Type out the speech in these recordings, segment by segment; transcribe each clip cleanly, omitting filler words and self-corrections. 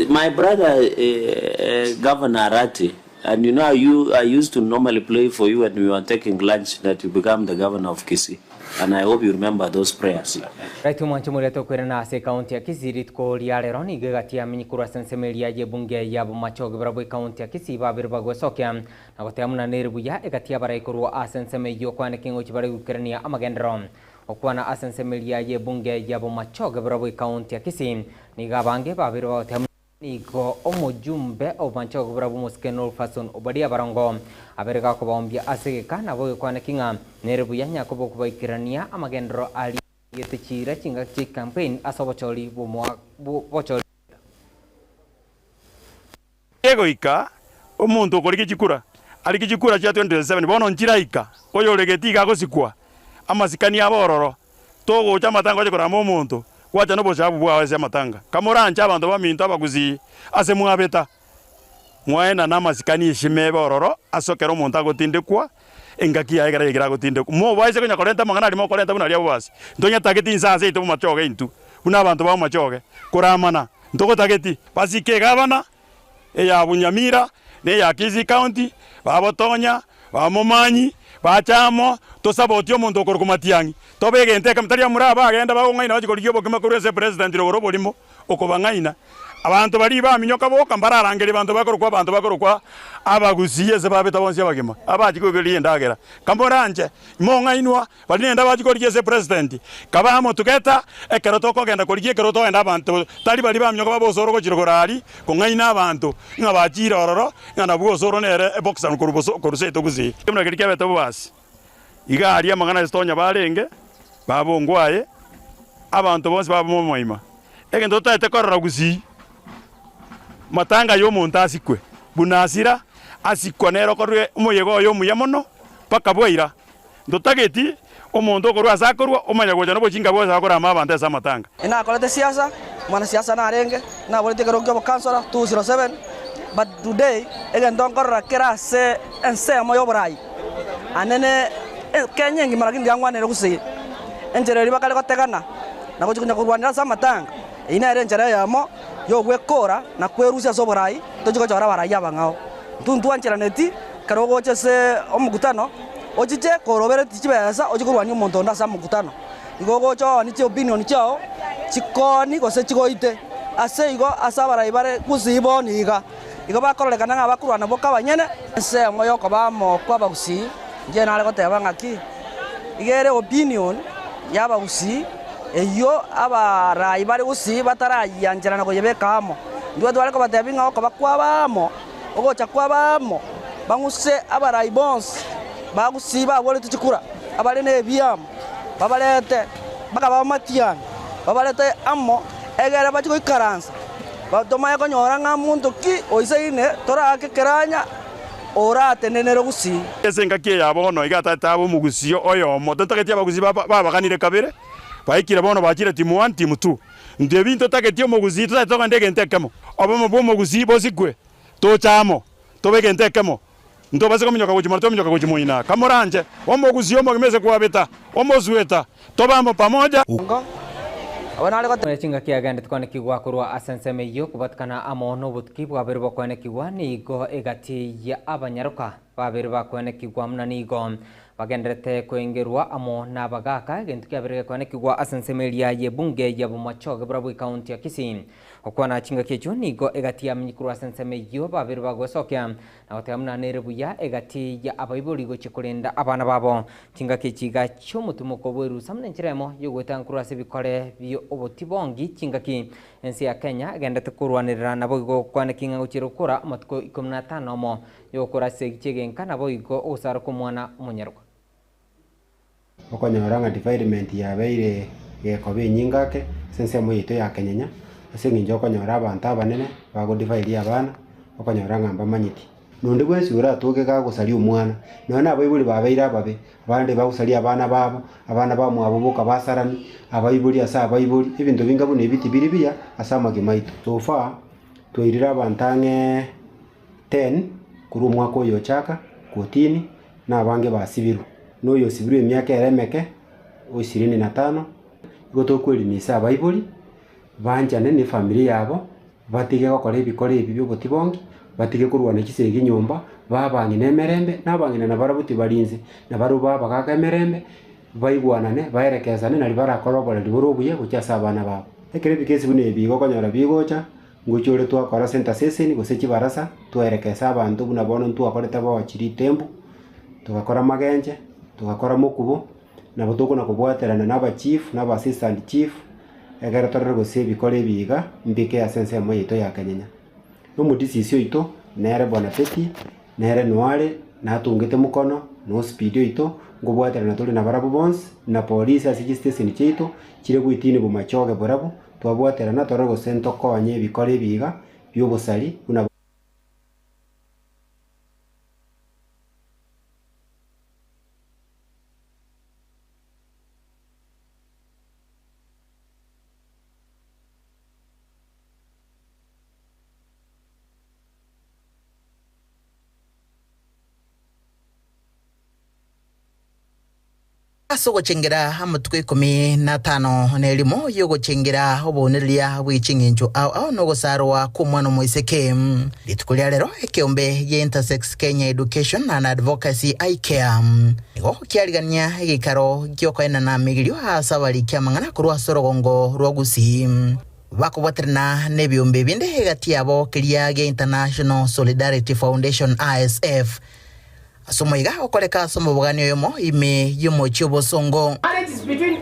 My brother Governor Arati and you know you I used to normally play for you when we were taking lunch that you become the governor of Kisii and I hope you remember those prayers. Right omwanche moria tokoirana ase ekaunti ya Kisii rituko ria rero nigo egati yamenyi korwa ase ensemo eria y'ebunge ya Bomachoge barabwo ekaunti ya Kisii babere bagwesokia na goteba buna nere buya egati y'abarai korwa ase ensemo eyio kwaneka eng'ochi bare goikerania amagenderero Gokwana ase ensemo eria y'ebunge ya Bomachoge barabwo ekaunti ya Kisii nigo abange babere bagoteba buna Nigo omojumbe obanche gokobora bw'omosike Nolfason Obadia Barongo abere gakobaombia ase egeka nabo egekwana ki ng'a nere buya Nyakobo okobaikerania amagenderero aria gete chiira chingaki chie campaign ase obochori bw'obochori. Egoika omonto okorigia chikura arigie chikura chia 2027 bono nchiraika oyoregeti iga agosikwa amasikani abe ororo togocha amatanga oche korama omonto gwacha nobosabu bwao ase amatanga kamoranche abanto baminto abagusii ase mwabeta mwaenana amasikani eshima ebe ororo ase ekero omonto agotindekwa engaki yaye ekero yaikire agotindekwa mobaise konya korenta amang'ana aria mokorenta buna aria abobasi ntonyatageti inse ase yaito bomachoge intwe buna abanto ba omochoge koramana Ntogotageti basike egavana eya Bunyamira na eya Kisii County, babotonya, bamomanyi, bache amo, tosabotie omonto okorokwa Matiang'i, tobe egento ekemo, tari amura aba bagenda bagong'aina bachie korigia obokima korwa ase president rogoro oborimo okobang'aina. Abanto baria baminyoka boka mbararangerie abanto bakorokwa abanto bakorokwa abagusii ase babete bonsi abagima, abachie koigoreria endagera. Kamoranche, mong'ainwa. Baria nende abachie korigia ase president, kabe amo togeta ekero tokogenda korigia ekero togenda abanto tari baria baminyoka babe osoro gochia rogoro aria kong'aina abanto ng'a bachire ororo ng'a nabwo osoro nere eboxer korwa boso korwa seito gusii. Buna keria kiabete bobasi iga aria amang'ana ase tonya barenge babongwa aye abanto bonsi babe momoima. Egento totaete korora gusii matanga ya omonto asikwe buna asira asikwa nere okorwe omoyega oye omuya mono mpaka bwaira. Ntotageti omonto okorua ase akorua omanye gocha nobochinga bwonsi akorama abanto ase amatanga. Inakorete siasa, mwanasiasa narenge, naboretie ekerogo kia obokansora 207, but today egento nkorora kere ase ensemo y'oborai anene Kenya engima lakini tiga nkwanere gusii, enchera eria bakare gotegana na gochia konya korwanera ase amatanga, eyio nere enchera eyemo yogwekora na kwerusia ase oborai tochie gochora abarai abang'ao. Intwe ntwancheraneti ekero ogocha ase omokutano. Ochiche koroberetie chibesa ochie korwania omonto onde ase amokutano. Igo ogocha oonie chiopinion chiao chikooni gose chigoite. Ase igo ase abarai bare gusii bono iga, igo bakororekana ng'a bakorwana boka abanyene. Ensemo y'okoba amo kw'abagusii, inche nare goteba ng'aki, iga ere opinion y'abagusii eyio abarai bare gusii batarayiancherana koyebeka amo. Intwe tware kobatebia ng'a okoba kwaba amo. Ogocha kw'abaamo bang'use abarai bonsi ba Gusii baboretie chikura, abare nebiamo, babarete mpaka bamatiane, babarete amo, egere bachie goikaransa, tomanye konyora ng'a monto ki oisaine toraake keranya oratenenere Gusii. Ase engaki eye ya bono iga tata abe omogusii oyomo, totageti abagusii babaganire kabere, baikire bono bachire team one, team two. Intwe ebi ntotageti omogusii, totagete togende egento ekemo. Obomo bw'omogusii bosikwe, toche amo, tobe egento ekemo. Ntobase kominyoka gochia moro, tominyoka gochia moina. Kamoranche, omogusii omogima ase kwabeta, omosueta, tobe amo pamoja. Nonya chingaki agendete kwanekigwa korwa ase ensemo eyio, kobatikana amo nobotuki bwabeire bokwenekigwa nigo egati ya abanyaroka babeire bakwenekigwa buna nigo Bagendererete koengerwa amo nabagaaka, egento kiabeire gekoanekigwa ase ensemo eria y'ebunge ya Bomachoge barabwo ekaunti ya Kisii. Gokwana chingaki echio nigo egati y'amenyi korwa ase ensemo eyio babeire bagwesokia na goteba buna nere buya egati ya abaibori gochia korenda abana babo. Chingaki echi iga chi'omotimoko bw'erusa buna enchera emo y'ogoetanga korwa ase ebikore bi'obotibongi chingaki ense ya Kenya egendererete korwanerera naboigo gokwaneki ng'a gochia gokora amatuko ikomi na atano omo Yogokora ase egichie egenka, naboigo ogosara kw'omwana omonyarwa. Okonyora ng'a defilement yabeire gekoba enyinga ake ase ensemo yaito ya kenyenya, ase eng'encho okonyora abanto abanene bagodefilia abana, okonyora ng'a mbamanyeti. Nonde bwensi oratoke gagosaria omwana, nonya na abaibori babeire ababe, abande bagosaria abana babo, abana bamwabo boka basarani, abaibori ase abaibori, ebinto binga buna ebi tibiri buya ase amagima aito. So far, twairire abanto ang'e. 10 korwa omwaka oyo ochaka kotini, na abange basibirwe, na oyosibirwe emiaka ere emeke, o ishirini na tano, igo tokwerimisa abaibori, banchane ne efamiri yabo. Batige gokora ebikora ebi bi'obotibongi, batige korwana chisegi nyomba, babang'ina emerembe, na abang'ina nabarabwo tibari inse, nabarabwo babagaka emerembe, baigwanane, baerekesane naria barakore oboreri bore obuya gochia ase abana babo. Ekero ebikesi buna ebi igo okonyora bigocha, ngochia ore twakora ase entaseseni gose chibarasa, twaerekesa abanto buna bono ntwakorete bochi ritembu, togakora magenche, togakora mokubo, nabo tokona kobwaterana na abachief na aba assistant chief, Ekero torore gose ebikora ebi iga mbike ase ensemo yaito ya kenyenya. Nomodisisi oito nere Bwana Peti, nere noare natungete mokono, na ospeed oito, nkobwaterana tore nabarabwo bonsi, na polisi ase chistation chiaito chire goitini bomachoge borabu, twabwaterana torore gose ntokonye ebikora ebi iga bi'obosari buna. Ase ogochengera amatuko ikomi na atano na erimo y'ogochengera obounereria bwe ching'encho ao ao na ogosarwa kw'omwana omoiseke. Rituko ria rero ekeombe gia Intersex Kenya Education and Advocacy, IKEA, nigo kiarigania egeikaro gi'okoenana amigirio ase abariki amang'ana korwa ase orogongo rwa Gusii, bakobwaterana nebiombe binde egati yabo keria gia International Solidarity Foundation, ISF. Ase omoiga okoreka ase omobogani oyomo ime y'omochie obosongo.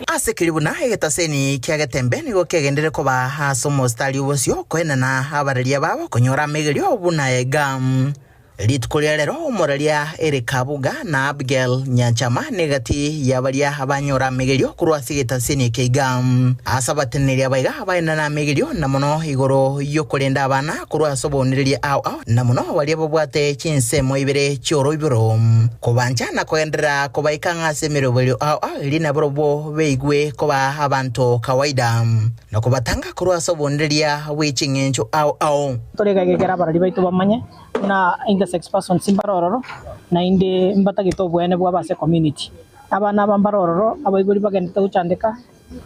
Ase keria buna egetaseni kia getembe nigo kegenderere koba ase omositari obosio koenana abararia babo konyora amegerio buna ega. Rituko ria rero omoraria Eric Kabuga na Abigail Nyanchama negati ya baria banyora amegerio korwa ase egetaseni eke iga. Ase abateneneri aba iga baenana amegerio na mono igoro y'okorenda abana korwa ase obonereria ao ao na mono baria babwate chinsemo ibere chi'oroiboro, kobancha na kogenderera kobaika ng'a ase emeroberio ao ao eria nabarobwo beigwe koba abanto kawaida, na kobatanga korwa ase obonereria bwe ching'encho ao ao. Tore iga egekero abarori baito bamanye buna intersex persons mbare ororo, naende mbatagete oboene bwabo ase ecommunity. Abana aba mbare ororo, abaibori bagendete gochandeka,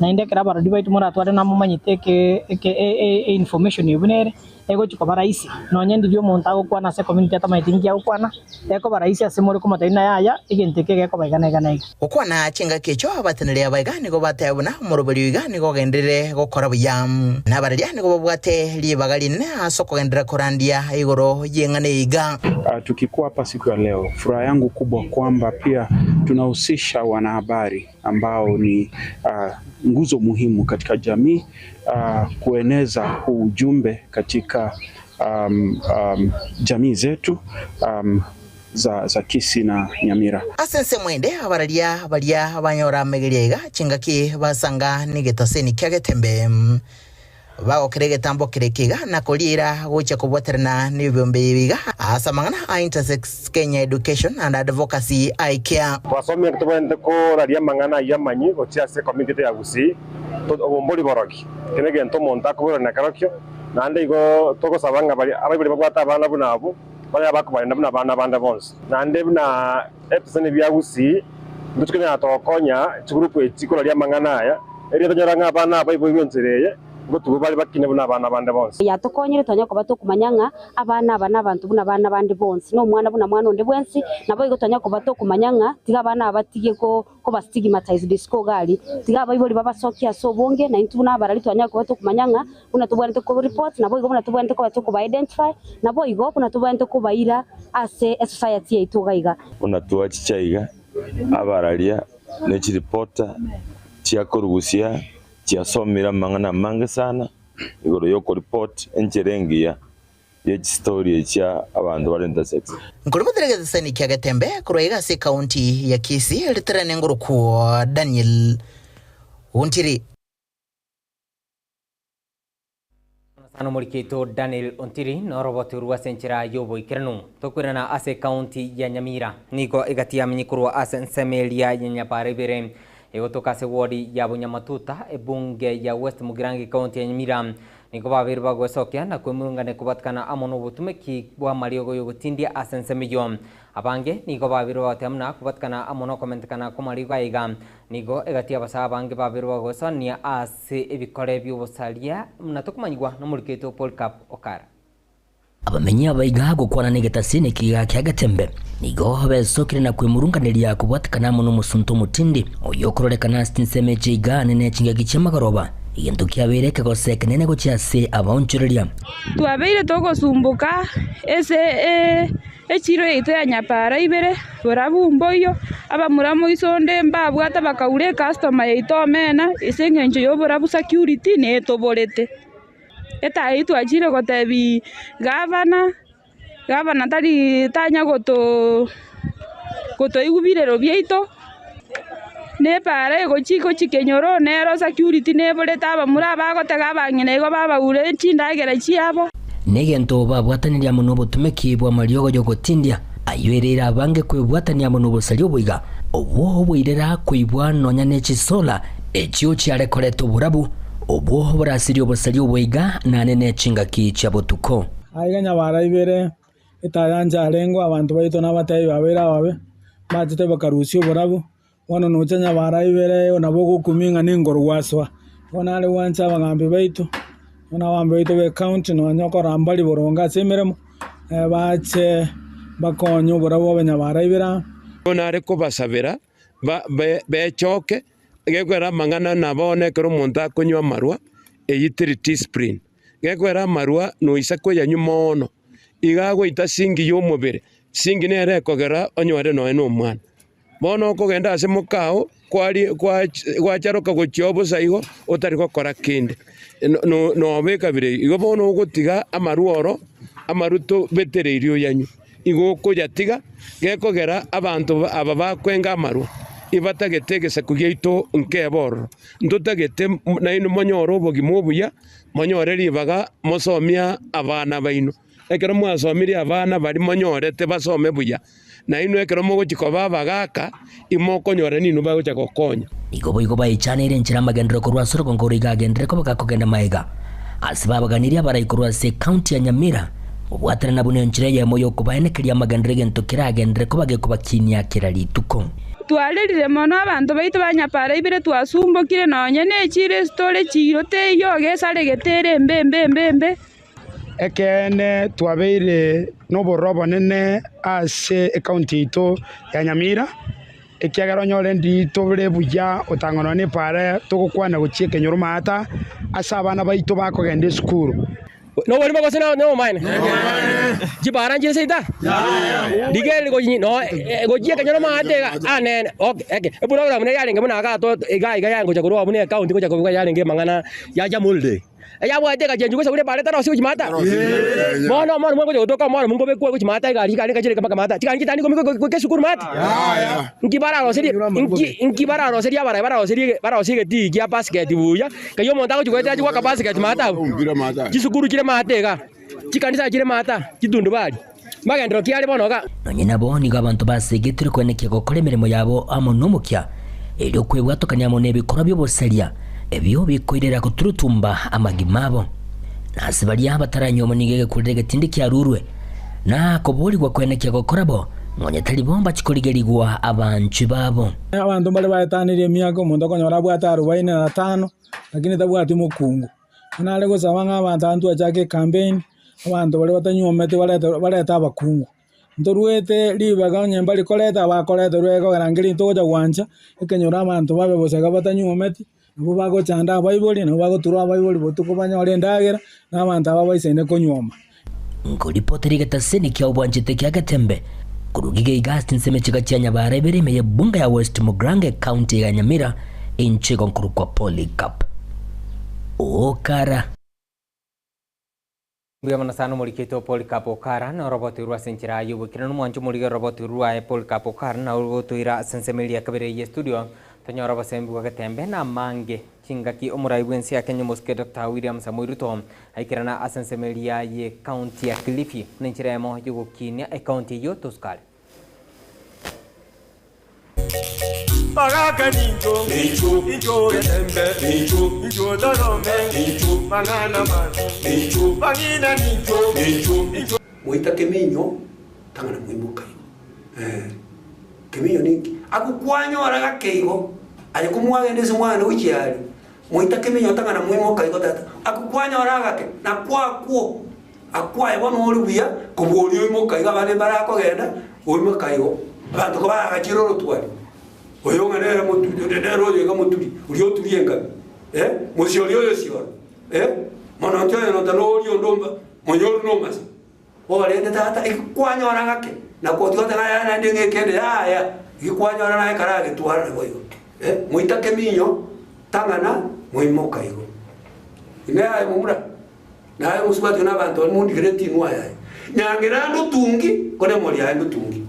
Naende ekero abarori baito moratware namomanyete eke eke e information eyio buna ere, egochia koba rahisi, nonye ndiria omonto agokwana ase ecommunity atamanyeti ninki agokwana, ekoba rahisi ase more komotebia buna yaya, egento eke gekoba iga na iga na iga. Gokwana chingaki echio abateneneri aba iga nigo bateba buna omoroberi oyo iga nigo ogenderere gokora buya, na abareria nigo babwate ribaga rinene ase okogenderera korandia igoro y'eng'ana eye iga. Tukikuwa hapa siku ya leo, furaha yangu kubwa kwamba pia tunahusisha wanahabari ambao ni nguzo muhimu katika jamii kueneza huu ujumbe katika jamii zetu za Kisii na Nyamira. Ase ensemo ende abararia baria banyora amegeria iga chingaki basanga negetaseni kia getembe. Bagokera egetambo kere ekiga na koriera gochia kobwaterana nebiombe ebi iga ase amang'ana a Intersex Kenya Education and Advocacy, IKEA. Twasomire tobwenerete koraria amang'ana ayio amanyi gochia ase ecommunity yaito ya Gusii, obo mbori borogi. Eke negento omonto akoborania nakerokio, naende igo togosaba ng'a baria abaibori babwate abana buna abwo, banyare bakobarenda buna abana bande bonsi. Naende buna ebisani bia Gusii, ntochi konyara togokonya chigroup echi koraria amang'ana aya, erio tonyora ng'a abana aba iboirwe enchera eye, Ngotugo bare bakine buna abana bande bonsi. Yatokonyire twanyare koba tokomanya ng'a abana aba nabanto buna abana bande bonsi, na omwana buna mwana onde bwensi, naboigo twanyare koba tokomanya ng'a tiga abana aba batige koba stigmatized isiko iga aria, tiga abaibori babasokie ase obonge, na intwe buna abarari twanyare koba tokomanya ng'a buna tobwenerete ko report, naboigo buna tobwenerete koba tokoba identify, naboigo buna tobwenerete kobaira ase esociety yaito iga iga. Buna twachicha iga, abararia ne chiripota chiakorugusia Chiasomire amang'ana amange sana igoro y'okoripot enchera engiya ye chistori chia abanto bare intersex. Nkorobotera egeseseni kia Getembe korwa iga ase ekaunti ya Kisii riterane ngorokwo Daniel Ontiri. Sana omoriki oito Daniel Ontiri noroboti orwo ase enchera y'oboikeranu. Tokoirana ase ekaunti ya Nyamira. Nigo egati yamenye korwa ase ensemo eria ya Nyabara ibere egotoka ase ward ya Bunyamatuta ebunge ya West Mugirango ekaunti ya Nyamira. Nigo babeire bagwesokia na kwemurungania kobatikana amo nobotumeki bw'amariogo y'ogotindia ase ensemo eyio. Abange nigo babeire bagoteba buna kobatikana amo nokomentekana kw'amariogo aiga nigo egati y'abasae abange babeire bagoesoania ase ebikore bi'obosaria buna tokomanyigwa nomoriki oito Polycarp Okara. Abamenyi abaiga gokwana negetasi na ekigaa kia Getembe nigo besokire na kwemurunganeria kobwatekana amo nomosunte omotindi oyio okororekana ase chinsemo echi iga nene chingaki chi'amagoroba, egento kiabeire ekegose ekenene gochia ase abaonchoreria. Twabeire togosumboka ase echiro yaito ya Nyapara ibere, borabu mboiyo, abamura moiso onde mbabwate bakaura ecustomer yaito omena ase eng'encho y'oborabu security netoborete. Etaya eyio twachire gotebia gavana, gavana tari tanya goto gotoigwa birero biaito, na epaara egochia gochia kenyoro nero security neborete abamura abagotega abang'ina igo babaure chindagera chiabo. Negento babwatanirie amo nobotomeki bw'amariogo y'ogotindia, ayio ereire abange kwebwatania amo nobosaria oboiga, obwo oboirera koibwa nonya ne chisola echio chiare koreta oborabu, Obwo borasirie obosaria oboiga nane ne chingaki chia botuko. Aiga nyabara ibere etayancha arengeo abanto baito nabatebi babeire ababe, bachete bakarusia oborabu, bono nocha nyabara ibere nabo ogokumia ng'a ningoro gwasoa. Bono nare gwancha abagambi baito, bono abagambi baito ba ecounty nonya okora mbari boronge ase emeremo, bache bakonye oborabu bobe nyabara ibere aa. Bono nare kobasabera bechoke, Gekwera amang'ana na bono ekero omonto akonywa amarwa, eyio teri teaspoon. Gekwera amarwa noisa koyanywa moono, iga agoita singi y'omobere, singi nere ekogera onyore nonya na omwana. Bono okogenda ase mokao, kwari gwacharoka gochia obosa igo, otari gokora kende, nobeka bire igo bono ogotiga amarwa oro, amarwa tobetereirie oyanywe. Igo okoyatiga, gekogera abanto aba bakwenga amarwa, ibatagete egesaku giaito nkebe ororo. Ntotagete nainwe monyore obogima obuya, monyore ribaga mosomie abana baino. Ekero mwasomirie abana baria monyorete basome buya, nainwe ekero mogochia koba abagaaka, imokonyora ninwe bagocha gokonya. Nigo boigo baichaneire enchera amagenderero korwa ase orogongo oro iga agenderere koba gakogenda magega. Ase babaganirie abarai korwa ase ekaunti ya Nyamira, gobwatanana buna enchera eyemo y'okobaenekeria amagenderero egento keragenderere koba gekobakinia kera rituko. Twarerire mono abanto baito ba Nyapara ibere twasumbokire nonye nechiiro ase tore chiiro teiyo gesaregete ere embe embe embe embe. Ekeene twabeire nobororo obonene ase ekaunti yaito ya Nyamira, ekiagera onyore ndi tore buya otang'anwa nepaara togokwana gochia ekenyoro maata ase abana baito bakogenda esukuru. Noborimo gose nobomaene? Chipara nchire seita? Rigereria gochi no gochia ekenyoro maate iga anene okay eke eprogram nere yarenge buna iga to iga iga yagocha korwa buna ecounty gocha korwa yarenge amang'ana ya Jamhuri Day. Eyabwate egachenchwa gose buna epara etarosie gochia maata. Bono omwana omwe ngocha gotoka omwana omwe nkobekwa gochia maata egari chigari ngachire mpaka maata. Chigari chitari ikomi goika esukuru maate. Nki bararoserie nki nki bararoserie abarai bararoserie bararosie egetii kia basket buya, kei omonto agochia goetera achie goaka basket maate abwo. Chisukuru chire maate igaa, chikanisa chire maate, chitundubari. Magenderero ki are bono iga? Nonye nabo nigo abanto basegetirwe koenekia gokora emeremo yabo amo nomokia, erio kwebwatokania amo nebikorwa bi'obosaria, ebio bikoirera goturutumba amagima abo. Na ase baria bataranyuomwa nigo egekurera egetindi kiarurwe, na koborigwa koenekia gokora bo, nonya tari bo mbachikorigerigwa abanchwi babo. Abanto mbare baetanirie emiaka omonto okonyora abwate arubaini na tano, lakini tabwati mokungu. Buna nare gosaba ng'a abanto aba ntwachake ecampaign, abanto baria batanyuometi barete barete abakungu. Ntoruete ribaga onye mbari koreta bakoreta rwe kogera nkeri ntogocha gwancha, ekenyoro abanto babe bosa iga batanyuometi, nabwo bagochanda abaibori, nabwo bagoturwa abaibori botuko banyore endagera, na abanto aba baisaine konyuoma. Nkoripotera egetaseni kia obwanchete kia Getembe, korwa Gigeiga ase chinsemo chiga chia Nyabara ibere ime y'ebunga ya West Mugirango ecounty ya Nyamira, inche igo nkorokwa Polycarp Okara. Mbuya mono sana omoriki oito Polycarp Okara na oroboti rwa ase enchera y'obokina nomwancho omorige oroboti rwaye Polycarp Okara na ogotoira ase ensemo eria ya kabere ye studio tonyore obosembi bwa Getembe na amange chingaki omorai bwensi ya Kenya omosike Doctor William Samoei Ruto aikerana ase ensemo eria ye county ya Kilifi buna enchera eyemo yogokinia ecounty eyio tosukare. Baraka ninjo, ninjo, ninjo getembe, ninjo, ninjo dorome, ninjo, mangana mazi, ninjo, bangina ninjo, ninjo, ninjo. Moita keminyo tang'ana moimoka igo. Eh, keminyo ninki? Agokwanyora gake igo, aye komwagenda ase omwana gochia aria, moita keminyo tang'ana moimoka igo tata, agokwanyora gake, nakwakwo, akwaye bono ore buya, kobua oria oimoka igo abande mbarakogenda, oimoka igo. Abanto kobaragachire orotwari, oyo ng'a nere moturi, nere oyo iga moturi, oria oturie enkabi, eh, mosiori oyo osiora, eh, mononti oyo nonta noria onde omba, monyoru nomasa. Korende tata, eki kwanyora gake, na gotiga goteba yaya naende ng'eke ende, yaya, eki kwanyora naye karagetwara naboigo. Eh, moitake eminyo, tang'ana moimoka igo. Inee aye momura, na aye mosubati na abanto baria mondigereti inwe ayaye, nyangera ndotungi, kore emori yaye ndotungi.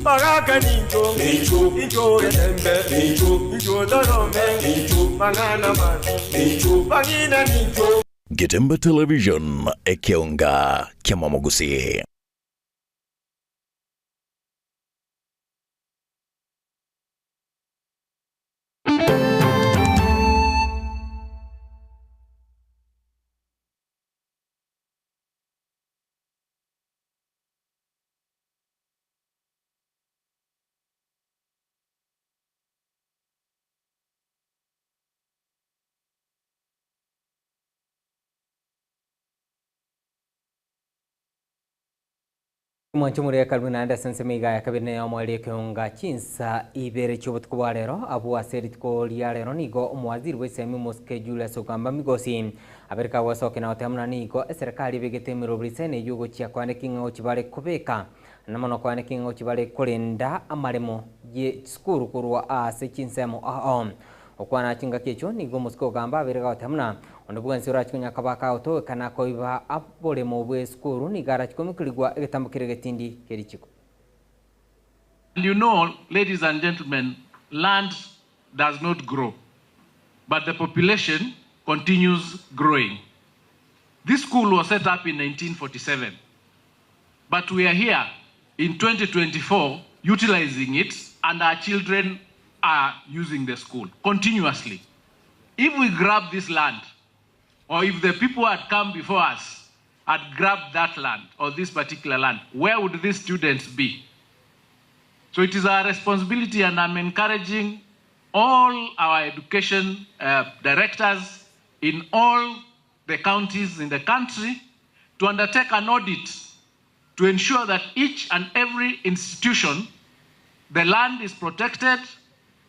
Bagaka nincho, nincho, nincho getembe, nincho, nincho torome, nincho, mang'ana mabi, nincho, bang'ina nincho. Getembe Television, ekeonga ki'Omomogusi. Mwanche more karibu naende ase ensemo iga ya kabere na omoerio ekeonga chinsa ibere chiobotuko bwa rero abwo ase rituko ria rero nigo omowaziri bwa esemi Omosike Julius Ogamba Migosi abereka gwesokia na goteba buna nigo eserekari ebegete emeroberi isene eywo gochia koaneki ng'a gochia bare kobeka na mono koaneki ng'a gochia bare korenda amaremo ye chisukuru korwa ase chinsemo ao. Gokwana chingaki echio, nigo omosike ogamba abeire gagoteba buna, Onde bwensi orache konya koba agotogeka na koiba oboremo bw'esukuru nigo arache koimokerigwa egetambo keria egetindi kie richiko. And you know, ladies and gentlemen, land does not grow, but the population continues growing. This school was set up in 1947, but we are here in 2024 utilizing it, and our children are using the school continuously. If we grab this land, or if the people who had come before us had grabbed that land or this particular land, where would these students be? So it is our responsibility, and I'm encouraging all our education uh, directors in all the counties in the country to undertake an audit to ensure that each and every institution, the land is protected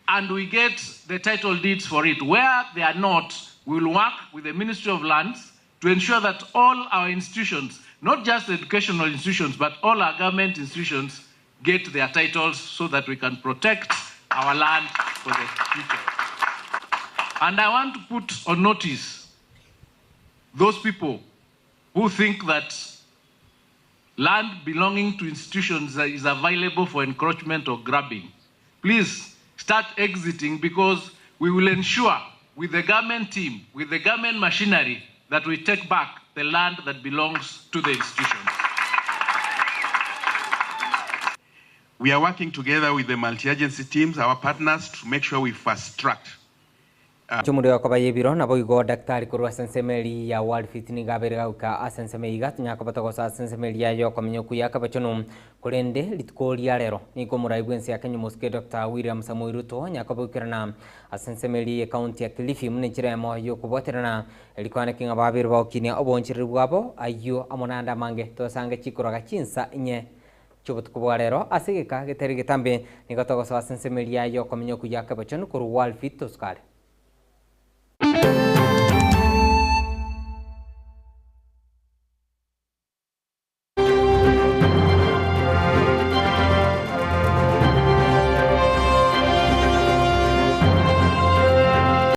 and we get the title deeds for it. Where they are not, we will work with the Ministry of Lands to ensure that all our institutions, not just educational institutions, but all our government institutions get their titles so that we can protect our land for the future. And I want to put on notice those people who think that land belonging to institutions is available for encroachment or grabbing. Please start exiting because we will ensure with the government team, with the government machinery, that we take back the land that belongs to the institutions. We are working together with the multi-agency teams, our partners, to make sure we fast-track Chomoreo okoba y'ebiro naboigo daktari korwa ase ensemo eria ya World nigo abeire gagoika ase ensemo eye iga tonyare koba togosoa ase ensemo eria y'okomenya okuya akabachenu korende rituko ria rero nigo omorai bw'ense ya Kenya omosike Doctor William Samoei Ruto onyare koba goikerana ase ensemo eria y'ecounty ya Kilifi buna enchera eyemo y'okobwaterana erio kwaneki ng'a babeire bagokinia oboonchereri bwabo ayio amo nande amange tosange chikoraga chinsa inye Chi'obotuko bwa rero ase egeka getari getambe nigo togosoa ase ensemo eria y'okomenya okuya akabachenu korwa World Fit Tosukare.